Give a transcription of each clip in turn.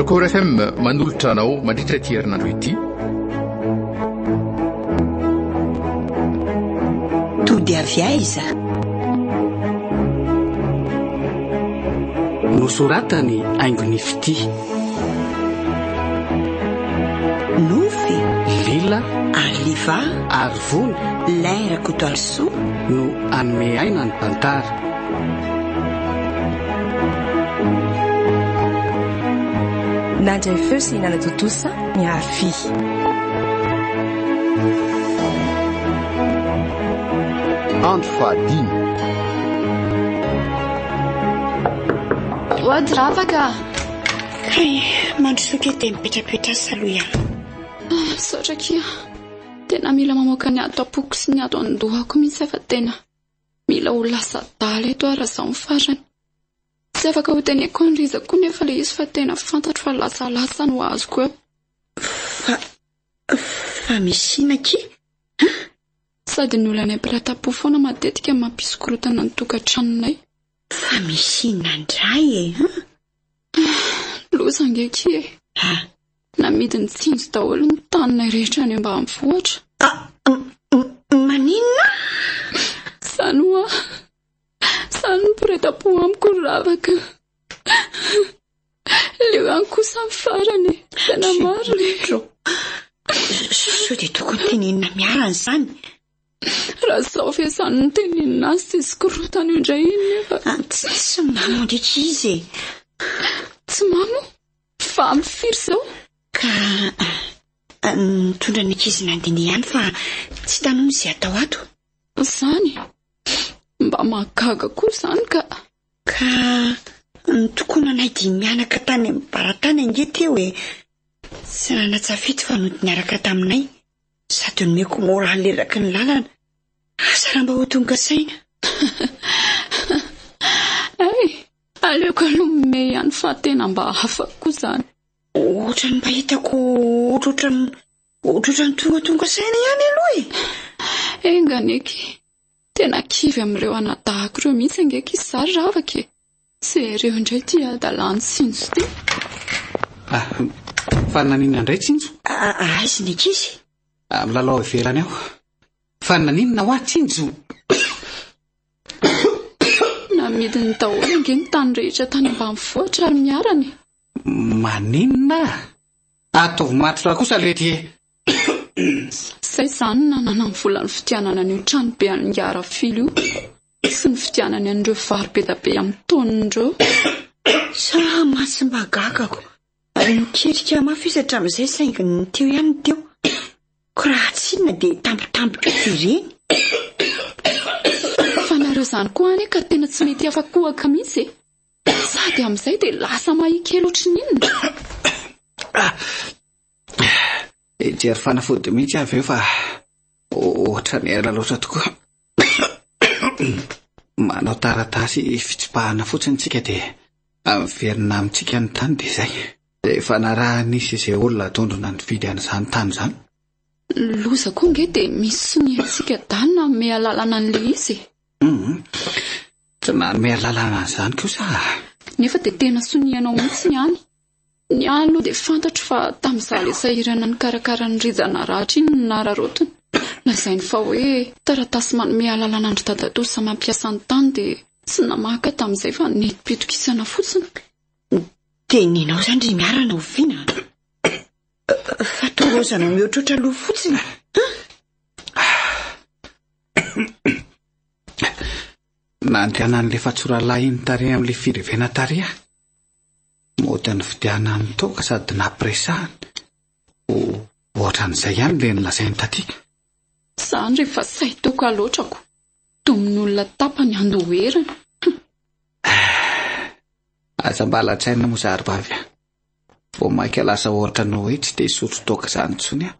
Record FM manolotra anao mandritra ity herinandro ity. Tody avy aiza? Nosoratany Haingon'ny Fitia. Nofy. Lila. Ary Liva. Ary Vony. Lin Rakotoarisoa. No hanome aina ny tantara. Nandray feo sy nanatontosa ny Hafy. Andro fahadimy. Oady ravaka. Kay, mandrosoa kely dia mipetrapetrasa aloha ihany. Ah, misaotra akia. Tena mila mamoaka ny ato am-poko sy ny ato an-dohako mihitsy aho fa tena mila ho lasa adala eto aho raha izao ny farany. Tsy afaka ho teneniko an'i Riza koa nefa ilay izy fa tena fantatro fa lasalasa no azoko eo. Fa, fa misy inona akia? An? Sady ny olanay mpiray tampo foana matetika mampisy korontana ny tokantranonay. Fa misy inona indray e? An? Loza ange akia e! Ah. Namidin'i Tsinjo daholo ny taninay rehetra any ambanivohitra. Ah, maninona? Izany hoa. Izany no mpiray-tampo amiko ry Ravaka. Leo ihany kosa ny farany e. Tena marina e. Sao dia tokony tenenina miarana izany? Raha izao ve izany no tenenina azy dia tsy korontana eo indray iny nefa. Ah, tsy mamo ndraiky izy e. Tsy mamo? Fa amin'ny firy izao? Ka nitondra ny ankizy nandehandeha ihany fa tsy hitany hono izay atao ato. Izany? Mba mahagaga koa izany ka. Ka nitokonanay dimy mianaka tany amin'ny bara tany ange teo e. Tsy nanan-tsafidy fa nody niaraka taminay. Sady nomeko moraly eraky ny lalana. Asa raha mba ho tonga saina. Hay, aleoko aloha mimehy ihany fa tena mba hafa koa izany. Ohatran'ny mba hitako ohatrohatran'ny ohatrohatran'ny tongatonga saina ihany aloha e. Enga anie aky. Tena kivy amin'ireo anadahako ireo mihitsy ange aky izaho ry Ravaka e. Jereo indray ity hadalàn'i Tsinjo ity. Ah, fa naninona indray Tsinjo? Aiza ny ankizy? Ah, milalao ivelany ao. Fa naninona hoa Tsinjo? Namidiny daholo ange ny tany rehetra tany ambanivohitra ary miarana e. Maninona? Ataovy matotra kosa lety e. Zay izany no nananany vola nividianana an'io trano be an'i Ngarafily io sy nividianany an'ireo vary be dia be amin'ny taoniny ireo. Sa mantsy mba gagako. Nikerika mafy izy hatramin'izay saingy ny teo ihany ny teo. Ko raha tsy inona dia tambitamby koa ireny. Fa nareo izany koa anie ka tena tsy mety afa-kohaka mihitsy e. Sady amin'izay dia lasa mahia kely ohatry ny inona. Hijery fanafody mihitsy aho avy eo fa ohatran'ny ela loatra tokoa. Manao taratasy fitsipahana fotsiny tsika dia miverina amintsika ny tany dia izay. Efa narahan'isy izay olona dondrona nividy an'izany tany izany. Loza koa nge dia misy soniantsika dany nanome alalana an'ilay izy e. Hum, tsy nanome alalana an'izany kosa. Nefa dia tena sonianao mihitsy ny any. Ny ahy aloha dia fantatro fa tamin'izaho ilay sahirana nikarakara an'i Rija naratra iny no nararaotiny. Lazainy fa hoe taratasy manome alalana an-dry dadatoa samy hampiasa ny tany dia tsy namaka aho tamin'izay fa nentim-pitokisana fotsiny. Dia nenao izany ry Miarana oviana? Fa toa raozanao mihoatroatra loha fotsiny. Nandehanan'ilay fatsoralahy iny tarehy amin'ilay firevena tarehy aho. Mody nividianany toaka sady nampiresahany. Ohatran'izay ihany ilay nolazainy taty. Izany rehefa sahy toaka loatra ko. Domin'olona tapany andoherana. Aza mba latsaina moa zary vavy a. Vao mainka lasa ohatran'ny hoe tsy te hisotro toaka izany intsony aho.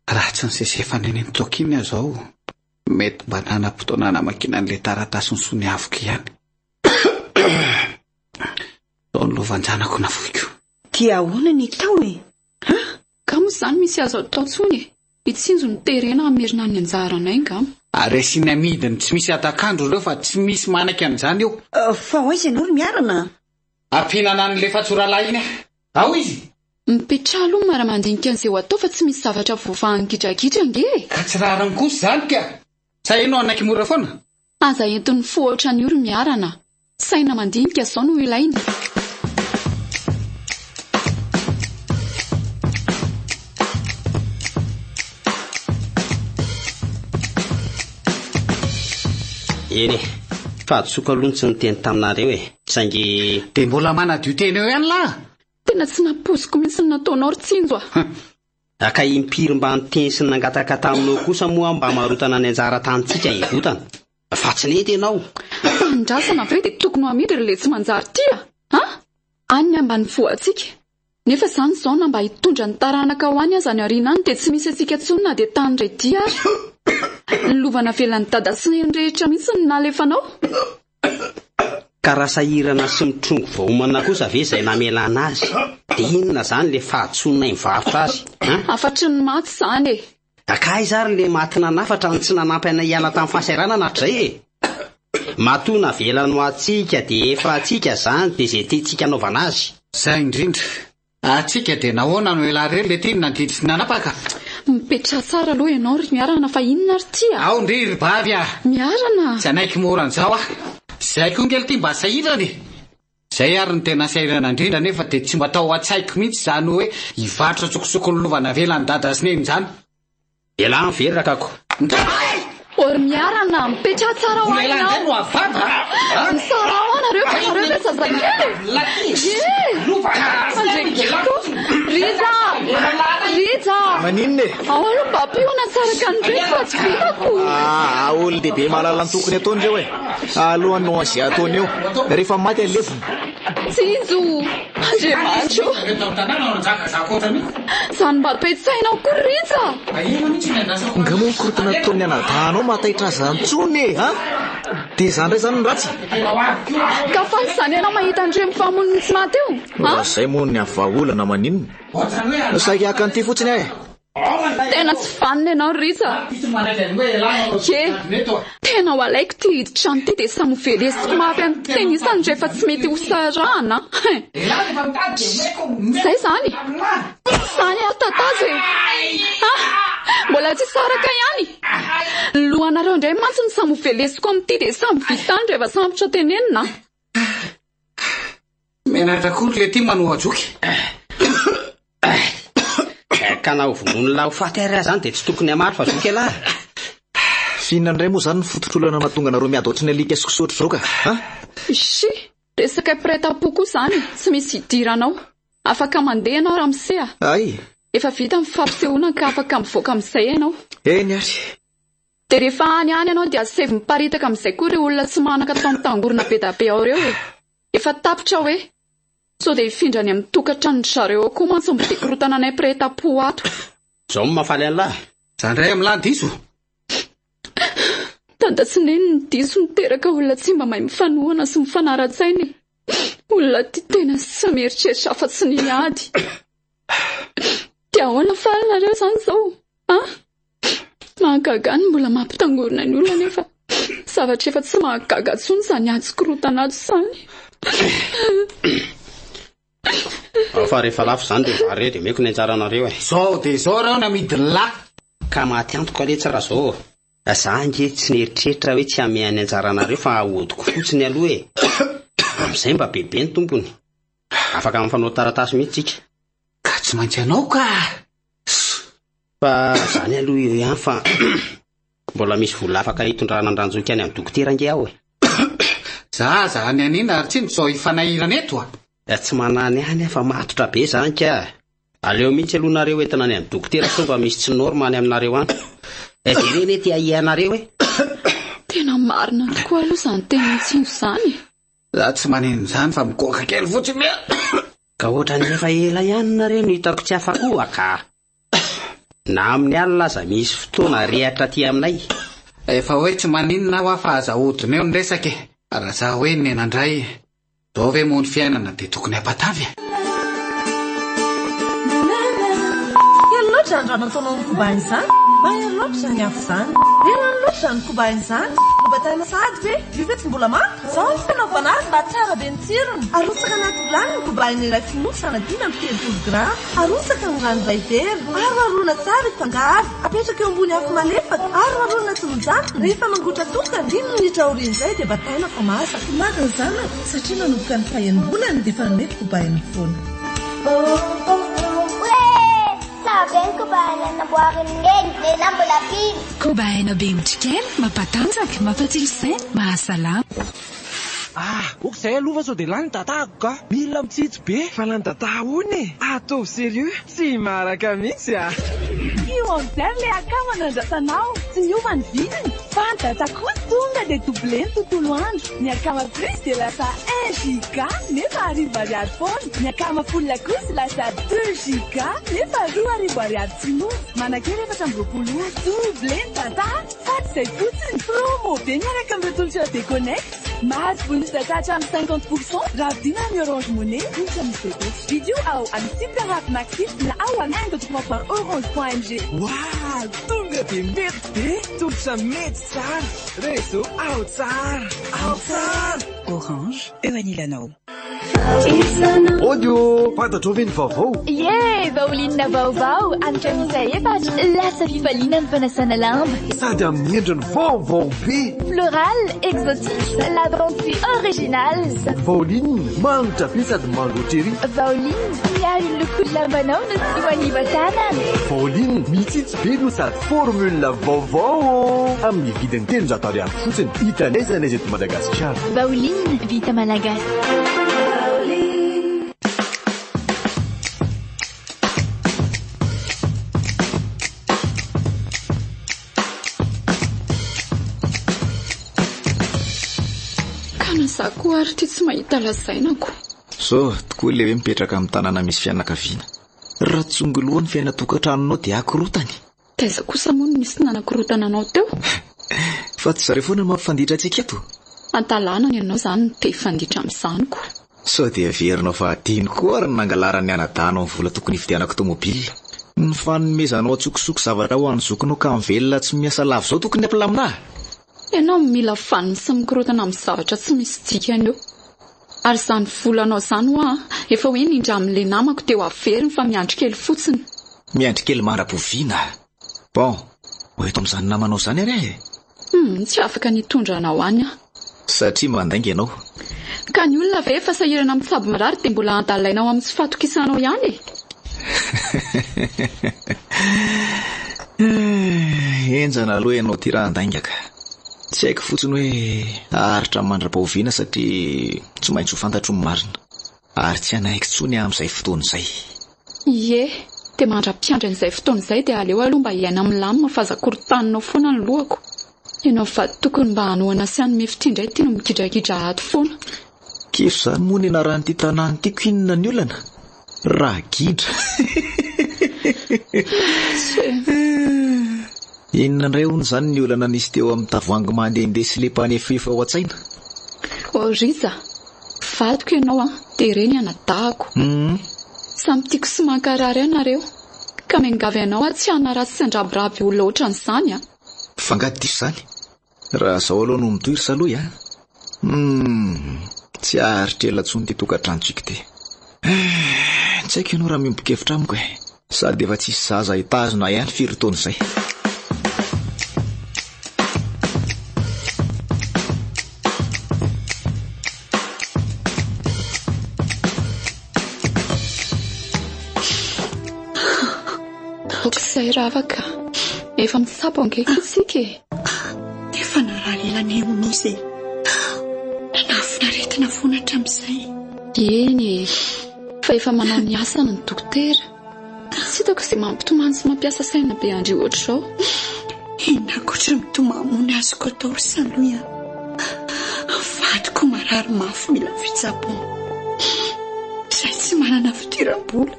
Raha tsy nisesefana iny toaka iny aho izao, mety mba nanam-potoana namakiana an'ilay taratasy nosoniaviko ihany. Izao ny lovan-janako nafoiko. Dia ahoana ny atao e? Ha? Ka moa izany misy azo atao intsony e? I Tsinjo no terena hamerina ny anjaranay angamba. Ary asiany amidiny tsy misy hatak'andro ireo fa tsy misy manaiky an'izany eo. Fa ho aiza ianao ry Miarana? Ampihinana an'ilay fatsoralahy iny aho. Ao izy! Mipetraha aloha miara-mandinika an'izay ho atao fa tsy misy zavatra voavahan'ny gidragidra ange e! Ka tsy rariny kosa izany ka! Sa ianao hanaiky mora foana? Aza entin'ny fo ohatran'io ry Miarana a! Saina mandinika izao no ilaina. Eny e, fahadisoako aloha ny tsy niteny taminareo e, saingy. Dia mbola manadio tena eo ihany lahy? Tena tsy nampoiziko mihitsy ny nataonao ry Tsinjo a! Ka impiry mba niteny sy nangataka taminao kosa moa aho mba hamarotana ny anjara tanintsika hivotana? Fa tsy nety ianao. Tanindrazana ve dia tokony ho amidy ry le tsy manjary ty a? A? Any ny ambanivoantsika. Nefa izany izao na mba hitondra ny taranaka ho any aza any aoriana any dia tsy misy antsika intsony na dia tany iray dia ary. Ny lova navelan'i dada sy neny rehetra mihitsy no nalefanao. Ka raha sahirana sy mitrongy vao homana kosa ve izay namelana azy, dia inona izany ilay fahadisoanay mivarotra azy, an? Hafatry ny maty izany e! Ka aiza ary ilay maty nanafatra no tsy nanampy anay hiala tamin'ny fahasahiranana hatrizay e? Matoa navelany ho antsika dia efa antsika izany dia izay tiantsika anaovana azy. Izay indrindra. Antsika dia nahoana no elah re le ty no nandidy sy nanapaka? Mipetraha tsara aloha ianao ry Miarana fa inona ary ty a? Ao ndry ry bavy a! Miarana! Tsy hanaiky mora an'izao aho. Zay koa nge lty mba sahirana e! Zay ary no tena sahirana indrindra nefa dia tsy mba tao an-tsaiko mihitsy izany hoe hivarotra an-tsokosoko ny lova navelan'i dada sy neny izany. Elah miverina rakako. Ô ry Miarana, mipetraha tsara ho ahy ianao. Indray no avava a! Misaraha hoa nareo fa nareo ve zazakely e! Ye! Andriakiko! Rija! Rija! Maninona e? Ao aloha mba ampio hanatsaraka an'ireto fa tsy vitako. Aa, olon-dehibe mahalala ny tokony ataony ireo e! Alohan'ny hanao an'izay ataony eo. Rehefa maty alevina. Tsinjo! Andriamanitra o! Izany mba toe-tsainao koa ry Rija! Nga moa ny korontana ataon'ny anadahinao mahataitra azy izany intsony e! An! Dia izany indray izany no ratsy? Ka faly izany ianao mahita an'ireo mifamono ny tsy maty eo? An! Raha izay moa ny vahaolana maninona? Saika haka an'ity fotsiny aho e! Tena tsy vanona ianao ry Rija a! Ie, tena ho alaiko ity hiditra trano ity dia samy ho velesiko mafy amin'ny teny isany rehefa tsy mety ho sarahana a! Izay izany! Izany ary tatazo e! Ah! Mbola tsy saraka ihany! Ny lohanareo indray mantsy no samy ho velesiko amin'ity dia samy vita any rehefa sambotra tenenina a! Menatra koa ry lety manoha joky. Ka na ho vonoin'lah ho faty ary aho zany dia tsy tokony hamaly fa zoky elah. F'inona indray moa izany ny fototr'olana mahatonga anareo miady ohatry ny alika sy kisoa ohatr'izao ka? Ha? Ishii! Resaka mpiray tampo koa izany e, tsy misy idiranao. Afaka mandeha ianao ramose a! Hay! Efa vita ny fampisehoana ka afaka mivoaka amin'izay ianao. Eny ary. Dia rehefa any any ianao dia asaivo miparitaka amin'izay koa ireo olona tsy manan-katao mitangorona be da be ao ireo e! Efa tapitra hoe? Sao dia hifindra any amin'ny tokantranon-dry zareo ao koa mantsy ny bekorotana anay mpiray tampo ato. Zao no mahafaly an'lah. Za ndray amin'lah diso. Dada sy Neny ny diso niteraka olona tsy mba mahay mifanohana sy mifanara-tsaina e! Olona tia tena sy tsy mieritreritra afa-tsy ny hiady. Dia ahoana faly nareo izany izao? An? Mahagaga ny mbola mampitangorona ny olona nefa zavatra efa tsy mahagaga intsony izany ady sy korontana ady izany. Ao fa rehefa lafo izany dia vary ireo dia omeko ny anjaranareo e. Zao dia zao reo namidin'ny lahy. Ka maty antoka letsy raha zao. Za ange tsy nieritreritra hoe tsy hameha ny anjaranareo fa ahodiko fotsiny aloha e. Amin'izay mba bebe ny tompony. Afaka mifanao taratasy mihitsy tsika. Ka tsy maintsy anao ka! Fa zany aloha eo ihany fa mbola misy vola afaka hitondrana an-dRanjoky any amin'ny dokotera ange aho e. Za aza any anina ary tsy izao hifanahirana eto a! Eh, tsy manany any aho fa matotra be zany ka. Aleo mihitsy aloha nareo entina any amin'ny dokotera sao mba misy tsy norme any aminareo any. Eh, jereo anie ty ahianareo e. Tena marina tokoa aloha izany tenin'i Tsinjo izany e. Za tsy maneno izany fa migoaka kely fotsiny a! Ka ohatran'ny efa ela ihany nareo no hitako tsy afa-kohaka a! Na amin'ny alina aza misy fotoana rehatra aty aminay. Efa hoe tsy maninona aho fa aza ahodina eo ny resaka e! Raha za hoe nena indray, zao ve moa ny fiainana dia tokony hampatavy e! Kely loatra ny raha nataonao ny fomba izany. Mahery loatra izany afo izany. Ela loatra izany koba aina izany. Nobataina sahady ve? Io ve tsy mbola manta? Izao ny fanaovana azy mba tsara be ny tsirony. Arotsaka anaty vilany ny koba aina iray fonosana 35 grama. Arotsaka ny rano iray vera. Aroharoana tsara hifangaro. Apetraka eo ambony afo malefaka. Aroharoana tsy mijanona. Rehefa mangotra tokana, dimy minitra aorian'izay dia bataina fa masaka. Maka ny zanako satria nanomboka ny fahenim-bolany dia efa nomeko koba aina foana. Tsara be ny koba aina namboarin'i Neny, lehilahy mbola mpino. Koba aina be otrikaina, mampatanjaka, mampatsilo saina, mahasalama. Ah, ok zay aloha fa sao dia lany data-ko ka! Mila mitsitsy be! Fa lany data ahoana e? Ataovy sérieux, tsy maharaka mihitsy ah! Io amin'izay ry le akama nandrasanao, tsy miova ny vidiny fa ny data kosa tonga dia doubler ny tontolo andro. Ny akama plus dia lasa un giga nefa arivo ariary foana, ny akama full kosa lasa deux giga nefa 2000 ariary tsy miova. Manan-kery 24 ora, doubler ny data fa tsy izay fotsiny, promo be miaraka amin'ireo tolotra Deconnect. Mahazo bonus data hatramin'ny 50 pour cent raha vidiana amin'ny Orange Money tolotra misy bebe. Vidio ao amin'ny Super App Maxit na ao amin'ny un deux trois point orange point mg. Waah! Tonga dia mety be! Tolotra mety tsara! Réseau ao tsara! Ao tsara! Orange, eo anilanao. Audio! Fantatrao ve ny vaovao? Ie! Vaolinina vaovao, hanitra miisa efatra, lasa fifaliana ny fanasana lamba. Sady amin'ny endriny vaovao be! Floral, exotique, lavande original. Vaolinina, manitra be sady mandoatra ery. Vaolinina, miaro ny lokon'ny lambanao no tsy manimba tanana. Vaolinina, mitsitsy be no sady formule vaovao! Amin'ny vidiny 300 ariary fotsiny, hita n'aiza n'aiza eto Madagasikara. Vaolinina, vita malagasy. Ka na za koa ary ity tsy mahita lazaina ko. Zao tokoa ilay hoe mipetraka amin'ny tanàna misy fianakaviana. Raha tsongo loha ny fiainan-tokantranonao dia akorotany. Taiza kosa moa no nisy nanakorotana anao teo? Fa tsy zareo foana no mampifanditra antsika eto. Antalana ny anao izany no te hifanditra amin'izany ko. Sao dia heverinao fa hadino koa ary ny nangalaran'ny anadahinao ny vola tokony hividianako tomobil. Ny fanomezanao antsokosoko zavatra ho an'ny zokinao ka mivelona tsy miasa lava izao tokony hampilamina ahy. Ianao no mila vaniny sy mikorotana amin'ny zavatra tsy misy dikany eo. Ary izany volanao izany hoa efa hoe nindramin'ilay namako dia ho averiny fa miandry kely fotsiny. Miandry kely mandra-poviana. Bon, ho eto amin'izany namanao izany ary aho e. Hum, tsy afaka ny hitondra anao any aho. Satria mandainga ianao. Ka ny olona ve efa sahirana mitsabo marary dia mbola adalainao amin'ny tsy fahatokisanao ihany e? Henjana aloha ianao ity raha handainga ka. Tsy haiko fotsiny hoe haharitra mandra-pahoviana satria tsy maintsy ho fantatro ny marina. Ary tsy hanaiky intsony aho amin'izay fotoana izay. Ie, dia mandra-piandry an'izay fotoana izay dia aleo aloha mba hiaina milamina fa aza korontaninao foana ny lohako. Ianao vady tokony mba hanohana sy hanome fitia indray ity no migidragidra ato foana. Kiso izany moa ny anaran'ity tanàna ity ko inona ny olana? Ragidra. Inona indray hono izany ny olana nisy teo amin'ny tavoahangy mandehandeha sy le mpanefoefo ao an-tsaina? Oh Rija, vadiko ianao an, dia ireny anadahako. Samy tiako sy mankarary ahy nareo, ka miangavy anao aho tsy hanaratsy sy handrabiraby olona ohatran'izany an. Fa angaha diso izany? Raha izao aloha no mitohy ry Salohy a! Humm, tsy haharitra ela intsony ity tokantranontsika ity. Eh, tsy haiko ianao raha miombon-kevitra amiko e. Sady efa tsisy zaza hitazona ihany firy taona izay. Aok'izay ravaka. Efa mitsabo ange isika e. Efa narary ela hono izy e. Nanafina aretina foana hatramin'izay. Eny e. Fa efa manao ny asany ny dokotera. Tsy hitako izay mampitomany sy mampiasa saina be an-dry ohatr'izao. Inona ankoatra ny mitomany moa ny azoko atao ry Salohy a? Vadiko marary mafy mila fitsaboana. Izahay tsy manana fidiram-bola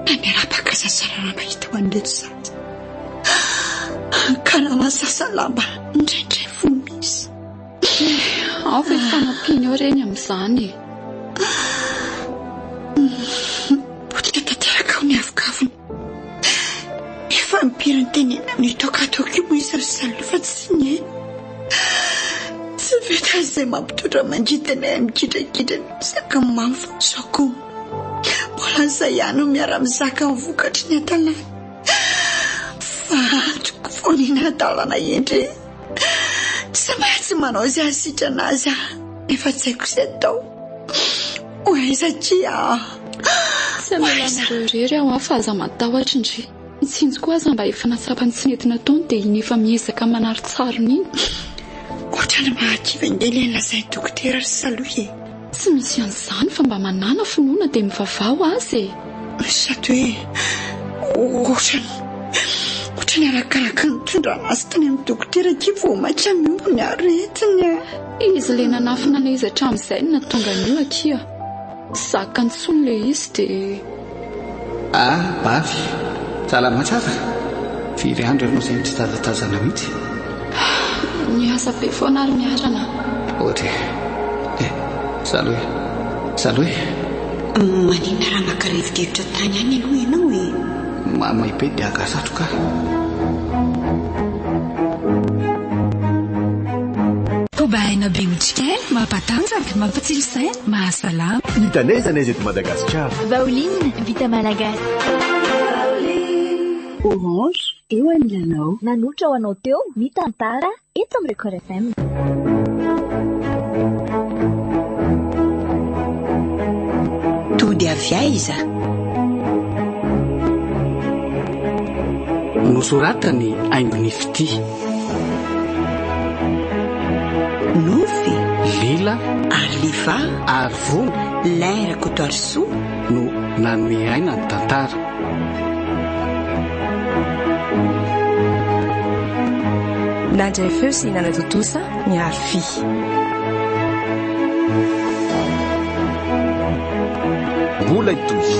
na miarahaba kasasarana mahita ho an'ireto zaza. Karama sasa lamba indraindray vao misy. Ao ve fanampiana eo reny amin'izany e? Potika tanteraka aho ny avokavony. Efa. impiry nitenenana an'io toaka ataoko io moa izy ry Salohy fa tsy nihaino. Tsy vitan'izay mampitondra mangidy anay amin'ny gidragidra ny mizaka ny mamy fa izao koa mbola izay ihany no miara-mizaka ny vokatry ny hadalany. Fa antoko foana iny hadalana hendry e. Tsy maintsy manao izay hahasitrana azy aho nefa tsy haiko izay atao. Ho aiza akia aho? Tsy hamela anareo irery aho fa aza matahotra ndry. Ny tsinjo koa aza mba efa nahatsapa ny tsy nety nataony dia iny efa miezaka manary tsarony iny. Ohatran'ny mahakivy ange ilay lazain'i dokotera ry Salohy e. Tsy misy an'izany fa mba manàna finoana dia mivavaha ho azy e. Sady hoe ohatran'ny ohatran'ny arakaraka ny nitondrana azy tany amin'ny dokotera akia vao mainka miombo ny aretiny a. Izy ilay nanafina an'ilay izy hatramin'izay no nahatonga an'io akia. Tsy zakany intsony ilay izy dia. Ah, Bavy, salama tsara? Firy andro ianao izay no tsy tazatazana mihitsy? Niasa be foana ary miarana. Ohatra e. Eh, Salohy. Salohy. Maninona raha maka rivodrivotra tany ihany aloha ianao e? Mamay be dia haka satroka aho. Koba aina be otrikaina, mampatanjaka, mampatsilo saina, mahasalama. Hita n'aiza n'aiza eto Madagasikara. Vaoline, vita malagasy. Orange, eo anilanao. Nanolotra ho anao teo ny tantara eto amin'ny Record FM. Tody avy aiza? Nosoratany Haingon'ny Fitia. Nofy. Lila. Ary Liva. Ary Vony. Lin Rakotoarisoa. No nanome aina ny tantara. Nandray feo sy nanatontosa ny Arfi. Mbola hitohy.